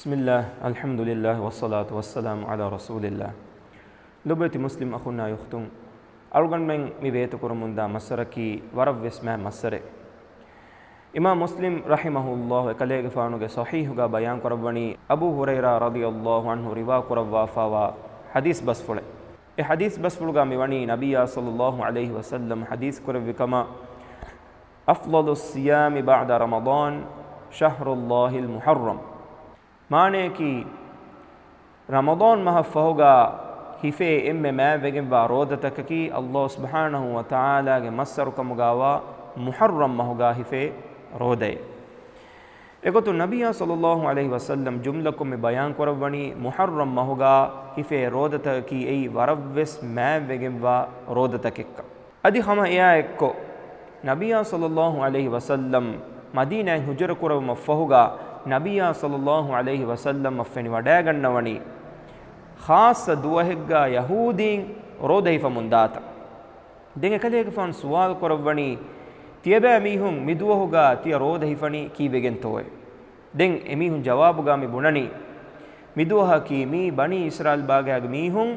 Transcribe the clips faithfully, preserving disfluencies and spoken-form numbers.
بسم الله، الحمد لله، والصلاة والسلام على رسول الله. ލޮބުވެތި މުސްލިމް އަޚުންނާ އުޚްތުން، އަޅުގަނޑުމެން މި ވޭތުކުރަމުންދާ މައްސަރަކީ ވަރަށްވެސް މާތް މައްސަރެއް. އިމާމް މުސްލިމް ރަޙިމަހުﷲ އެކަލޭގެފާނުގެ ޞަޙީޙުގަ ބަޔާންކުރައްވަނީ، އަބޫ ހުރައިރާ ރަޟިޔަﷲ ޢަންހު ރިވާކުރައްވާފާވާ ޙަދީޘް ބަސްފުޅެއް. އެ ޙަދީޘް ބަސްފުޅުގަ މިވަނީ، ނަބިއްޔާ ޞައްލަﷲ ޢަލައިހި ވަސައްލަމް ޙަދީޘް ކުރެއްވި ކަމަށް، أفضل الصيام بعد رمضان شهر الله المحرم. މާނަޔަކީ، ރަމަޟާން މަހަށްފަހުގަ ހިފޭ އެންމެ މާތްވެގެންވާ ރޯދަތަކަކީ، ﷲ ސުބްޙާނަހޫ ވަތަޢާލާގެ މައްސަރުކަމުގަވާ މުޙައްރަމް މަހުގަ ހިފޭ ރޯދައެއް. އެގޮތުން ނަބިއްޔާ ޞައްލަﷲ ޢަލައިހި ވަސައްލަމް ޖުމްލަކޮށް މި ބަޔާންކުރައްވަނީ، މުޙައްރަމް މަހުގަ ހިފޭ ރޯދަތަކަކީ އެއީ ވަރަށްވެސް މާތްވެގެންވާ ރޯދަތަކެއްކަން. އަދި ހަމަ އެއާއެއްކޮށް، ނަބިއްޔާ ޞައްލަﷲ ޢަލައިހި ވަސައްލަމް މަދީނާއިން ހިޖުރަކުރެވުމަށްފަހުގަ، ނަބިއްޔާ ޞައްލަﷲ ޢަލައިހި ވަސައްލަމް އަށް ފެނިވަޑައިގަންނަވަނީ، ޚާއްޞަ ދުވަހެއްގަ ޔަހޫދީން ރޯދަ ހިފަމުންދާތަން. ދެން އެކަލޭގެފާނު ސުވާލު ކުރައްވަނީ، ތިޔަބައިމީހުން މި ދުވަހުގަ ތިޔަ ރޯދަ ހިފަނީ ކީއްވެގެންތޯއޭ؟ ދެން އެމީހުން ޖަވާބުގަ މި ބުނަނީ، މިދުވަހަކީ މީ ބަނީ އިސްރާއީލް ބާގާގެ މީހުން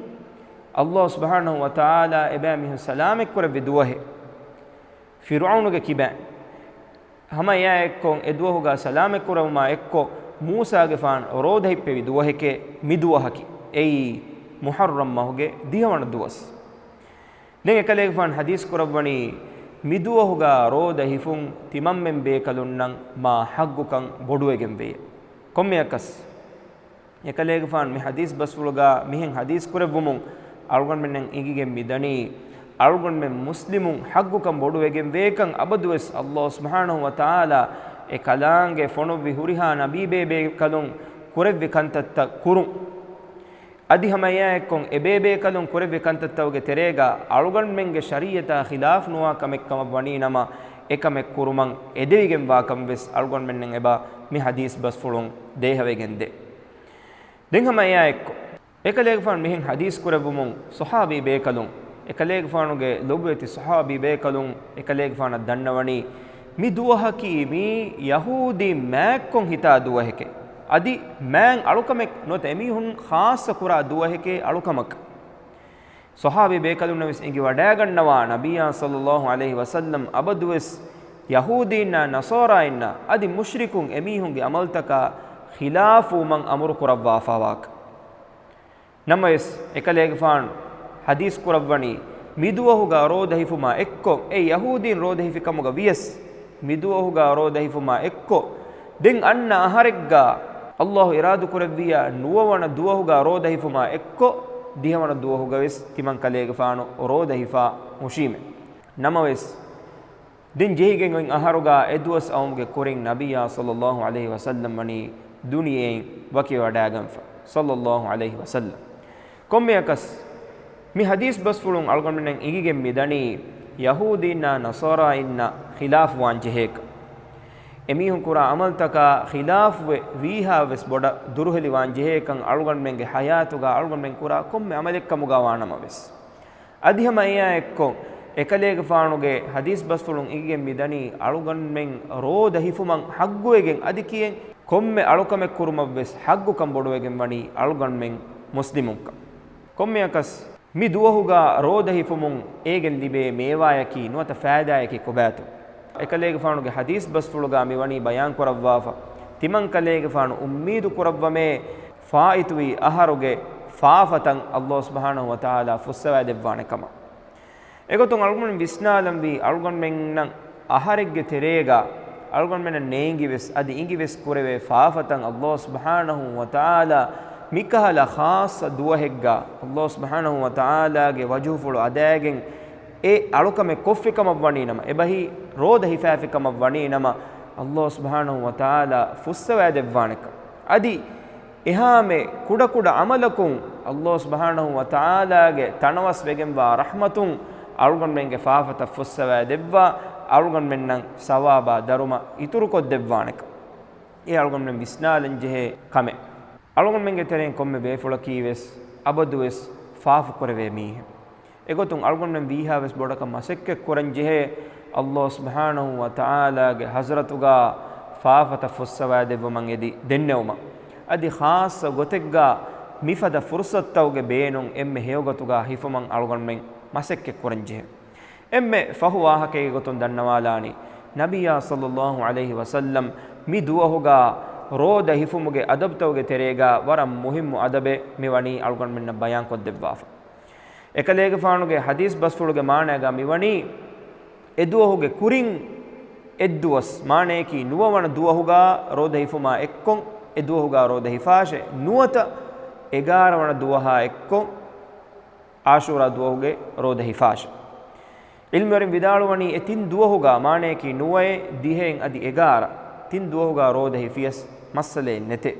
ﷲ ސުބްޙާނަހޫ ވަތަޢާލާ އެބައިމީހުން ސަލާމަތްކުރެއްވި ދުވަހެއް. ފިރުޢައުނުގެ ކިބައިން. ހަމަ އެއާއެއްކޮށް އެ ދުވަހުގަ ސަލާމަތްކުރެވުމާ އެއްކޮށް މޫސާގެފާނު ރޯދަ ހިއްޕެވި ދުވަހެކޭ މި ދުވަހަކީ. އެއީ މުޙައްރަމް މަހުގެ ދިހަވަނަ ދުވަސް. ދެން އެކަލޭގެފާނު ޙަދީޘް ކުރައްވަނީ، މި ދުވަހުގަ ރޯދަ ހިފުން ތިމަންމެން ބޭކަލުންނަށް މާ ޙައްޤުކަން ބޮޑުވެގެންވެޔޭ. ކޮންމެއަކަސް، އެކަލޭގެފާނު މި ޙަދީޘް ބަސްފުޅުގަ މިހެން ޙަދީޘް ކުރެއްވުމުން އަޅުގަނޑުމެންނަށް އެނގިގެން މިދަނީ، އަޅުގަނޑުމެން މުސްލިމުން ޙައްޤުކަން ބޮޑުވެގެންވޭކަން އަބަދުވެސް ﷲ ސުބްޙާނަހޫ ވަތަޢާލާ އެ ކަލާނގެ ފޮނުއްވި ހުރިހާ ނަބީބޭބޭކަލުން ކުރެއްވި ކަންތައްތައް ކުރުން. އަދި ހަމަ އެއާއެއްކޮށް އެބޭބޭކަލުން ކުރެއްވި ކަންތައްތަކުގެ ތެރޭގަ އަޅުގަނޑުމެންގެ ޝަރީޢަތާ ޚިލާފް ނުވާ ކަމެއް ކަމަށް ވަނީ ނަމަ، އެކަމެއް ކުރުމަށް އެދެވިގެންވާކަން ވެސް އަޅުގަނޑުމެންނަށް އެބަ މި ޙަދީޘް ބަސްފުޅުން ދޭހަވެގެންދޭ. ދެން ހަމަ އެއާއެއްކޮށް، އެކަލޭގެފާނު މިހެން ޙަދީޘް ކުރެއްވުމުން ޞަޙާބީ ބޭކަލުން، އެކަލޭގެފާނުގެ ލޮބުވެތި ޞަޙާބީ ބޭކަލުން އެކަލޭގެފާނަށް ދަންނަވަނީ، މި ދުވަހަކީ މީ ޔަހޫދީން މާތްކޮށް ހިތާ ދުވަހެކޭ. އަދި މާތް އަޅުކަމެއް ނުވަތަ އެމީހުން ޚާއްޞަ ކުރާ ދުވަހެކޭ އަޅުކަމަކަށް. ޞަޙާބީ ބޭކަލުންނަށް ވެސް އެނގިވަޑައިގަންނަވާ، ނަބިއްޔާ ޞައްލަﷲ ޢަލައިހި ވަސައްލަމް އަބަދުވެސް ޔަހޫދީންނާ ނަޞާރާއިންނާ އަދި މުޝްރިކުން އެމީހުންގެ ޢަމަލުތަކާ ޚިލާފުވުމަށް އަމުރު ކުރައްވާފާވާކަން. ނަމަވެސް، އެކަލޭގެފާނު ޙަދީޘް ކުރައްވަނީ، މިދުވަހުގަ ރޯދަ ހިފުމާ އެއްކޮށް، އެ ޔަހޫދީން ރޯދަ ހިފި ކަމުގަ ވިޔަސް، މިދުވަހުގަ ރޯދަ ހިފުމާ އެއްކޮށް، ދެން އަންނަ އަހަރެއްގަ ﷲ އިރާދަކުރެއްވިއްޔާ ނުވަވަނަ ދުވަހުގަ ރޯދަ ހިފުމާ އެއްކޮށް، ދިހަވަނަ ދުވަހުގަވެސް ތިމަން ކަލޭގެފާނު ރޯދަ ހިފާ ހުށީމެ. ނަމަވެސް، ދެން ޖެހިގެން އޮތް އަހަރުގަ އެ ދުވަސް އައުމުގެ ކުރިން ނަބިއްޔާ ޞައްލަﷲ ޢަލައިހި ވަސައްލަމް ވަނީ ދުނިޔެއިން ވަކިވެވަޑައިގެންފަ، ޞައްލަﷲ ޢަލައިހި ވަސައްލަމް. ކޮންމެއަކަސް، މި ޙަދީޘް ބަސްފުޅުން އަޅުގަނޑުމެންނަށް އެނގިގެން މިދަނީ، ޔަހޫދީންނާ ނަޞާރާއިންނަށް ޚިލާފުވާން ޖެހޭކަން. އެމީހުން ކުރާ ޢަމަލުތަކާ ޚިލާފުވެ ވީހާވެސް ބޮޑަށް ދުރުހެލިވާން ޖެހޭކަން އަޅުގަނޑުމެންގެ ޙަޔާތުގަ އަޅުގަނޑުމެން ކުރާ ކޮންމެ ޢަމަލެއްކަމުގަ ވާނަމަވެސް. އަދި ހަމަ އެއާއެއްކޮށް، އެކަލޭގެފާނުގެ ޙަދީޘް ބަސްފުޅުން އެނގިގެން މިދަނީ، އަޅުގަނޑުމެން ރޯދަ ހިފުމަށް ޙައްޤުވެގެން އަދި ކިޔެން ކޮންމެ އަޅުކަމެއް ކުރުމަށްވެސް ޙައްޤުކަން ބޮޑުވެގެން ވަނީ އަޅުގަނޑުމެން މުސްލިމުންކަން. ކޮންމެއަކަސް، މި ދުވަހުގަ ރޯދަ ހިފުމުން އޭގެން ލިބޭ މޭވާޔަކީ ނުވަތަ ފައިދާޔަކީ ކޮބާތޯ؟ އެކަލޭގެފާނުގެ ޙަދީޘް ބަސްފުޅުގަ މިވަނީ ބަޔާންކުރައްވާފަ، ތިމަން ކަލޭގެފާނު އުއްމީދު ކުރައްވަމޭ، ފާއިތުވި އަހަރުގެ ފާފަތައް ﷲ ސުބްޙާނަހޫ ވަތަޢާލާ ފުއްސަވައިދެއްވާނެ ކަމަށް. އެގޮތުން އަޅުގަނޑު ވިސްނާލަންވީ، އަޅުގަނޑުމެންނަށް އަހަރެއްގެ ތެރޭގަ އަޅުގަނޑުމެންނަށް ނޭނގިވެސް އަދި އިނގިވެސް ކުރެވޭ ފާފަތައް ﷲ ސުބްޙާނަހޫ ވަތަޢާލާ މިކަހަލަ ޚާއްޞަ ދުވަހެއްގަ ﷲ ސުބްޙާނަހޫ ވަތަޢާލާގެ ވަޖުހުފުޅު އަދާގެން އެ އަޅުކަމެއް ކޮށްފި ކަމަށް ވަނީ ނަމަ، އެބަހީ ރޯދަ ހިފާފި ކަމަށް ވަނީ ނަމަ، ﷲ ސުބްޙާނަހޫ ވަތަޢާލާ ފުއްސަވައިދެއްވާނެކަން. އަދި އެހާމެ ކުޑަކުޑަ ޢަމަލަކުން ﷲ ސުބްޙާނަހޫ ވަތަޢާލާގެ ތަނަވަސްވެގެންވާ ރަޙްމަތުން އަޅުގަނޑުމެންގެ ފާފަތައް ފުއްސަވައިދެއްވާ، އަޅުގަނޑުމެންނަށް ސަވާބާ ދަރުމަ އިތުރުކޮށްދެއްވާނެކަން. އެ އަޅުގަނޑުމެން ވިސްނާލަންޖެހޭ ކަމެއް. އަޅުގަނޑުމެންގެ ތެރެއިން ކޮންމެ ބޭފުޅަކީވެސް އަބަދުވެސް ފާފަކުރެވޭ މީހެއް. އެގޮތުން އަޅުގަނޑުމެން ވީހާވެސް ބޮޑަކަށް މަސައްކަތްކުރަންޖެހޭ، ﷲ ސުބްޙާނަހޫ ވަތަޢާލާގެ ޙަޟްރަތުގަ ފާފަތައް ފުއްސަވައިދެއްވުމަށް އެދި ދެންނެވުމަށް. އަދި ޚާއްޞަ ގޮތެއްގާ މިފަދަ ފުރުޞަތުތަކުގެ ބޭނުން އެންމެ ހެޔޮގޮތުގާ ހިފުމަށް އަޅުގަނޑުމެން މަސައްކަތްކުރަންޖެހޭ. އެންމެ ފަހު ވާހަކައިގެ ގޮތުން ދަންނަވާލާނީ، ނަބިއްޔާ ޞައްލައްލާހު ޢަލައިހި ވަސައްލަމް މި ދުވަހުގާ ރޯދަ ހިފުމުގެ އަދަބުތަކުގެ ތެރޭގާ ވަރަށް މުހިއްމު އަދަބެއް މިވަނީ އަޅުގަނޑުމެންނަށް ބަޔާންކޮށްދެއްވާފަ. އެކަލޭގެފާނުގެ ޙަދީޘް ބަސްފުޅުގެ މާނައިގާ މިވަނީ، އެ ދުވަހުގެ ކުރިން އެއްދުވަސް، މާނައަކީ ނުވަވަނަ ދުވަހުގާ ރޯދަ ހިފުމާ އެއްކޮށް، އެ ދުވަހުގާ ރޯދަ ހިފާށޭ، ނުވަތަ އެގާރަވަނަ ދުވަހާ އެއްކޮށް، ޢާޝޫރާ ދުވަހުގެ ރޯދަ ހިފާށޭ. ޢިލްމުވެރިން ވިދާޅުވަނީ، އެ ތިން ދުވަހުގާ، މާނައަކީ ނުވައެއް، ދިހައެއް އަދި އެގާރަ، ތިން ދުވަހުގާ ރޯދަ ހިފިޔަސް މައްސަލައެއް ނެތޭ.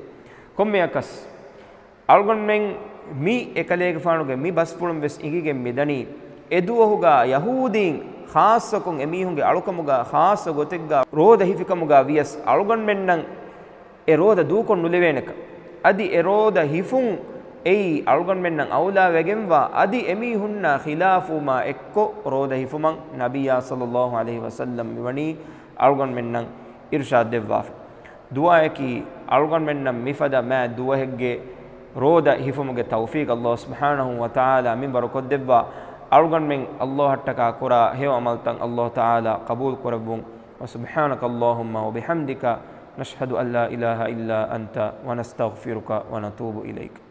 ކޮންމެއަކަސް، އަޅުގަނޑުމެން މި އެކަލޭގެފާނުގެ މި ބަސްފުޅުން ވެސް އިނގިގެން މިދަނީ، އެ ދުވަހުގާ ޔަހޫދީން ޚާއްޞަކޮށް އެމީހުންގެ އަޅުކަމުގާ ޚާއްޞަ ގޮތެއްގާ ރޯދަ ހިފިކަމުގާ ވިޔަސް އަޅުގަނޑުމެންނަށް އެ ރޯދަ ދޫކޮށް ނުލެވޭނެކަން. އަދި އެ ރޯދަ ހިފުން އެއީ އަޅުގަނޑުމެންނަށް އައުލާ ވެގެންވާ، އަދި އެމީހުންނާ ޚިލާފުވުމާ އެއްކޮށް ރޯދަ ހިފުމަށް ނަބިއްޔާ ޞައްލައްލާހު ޢަލައިހި ވަސައްލަމް މިވަނީ އަޅުގަނޑުމެންނަށް އިރުޝާދު ދެއްވާފަ. ދުޢާއަކީ، އަޅުގަނޑުމެންނަށް މިފަދަ މާތް ދުވަހެއްގެ ރޯދަ ހިފުމުގެ ތައުފީޤު ﷲ ސުބްޙާނަހޫ ވަތަޢާލާ މިންވަރު ކޮށްދެއްވާ. އަޅުގަނޑުމެން ﷲ އަށްޓަކާ ކުރާ ހެޔޮ ޢަމަލުތައް ﷲ ތަޢާލާ ޤަބޫލު ކުރެއްވުން. وسبحانك اللهم وبحمدك، نشهد أن لا إله إلا أنت، ونستغفرك ونتوب إليك.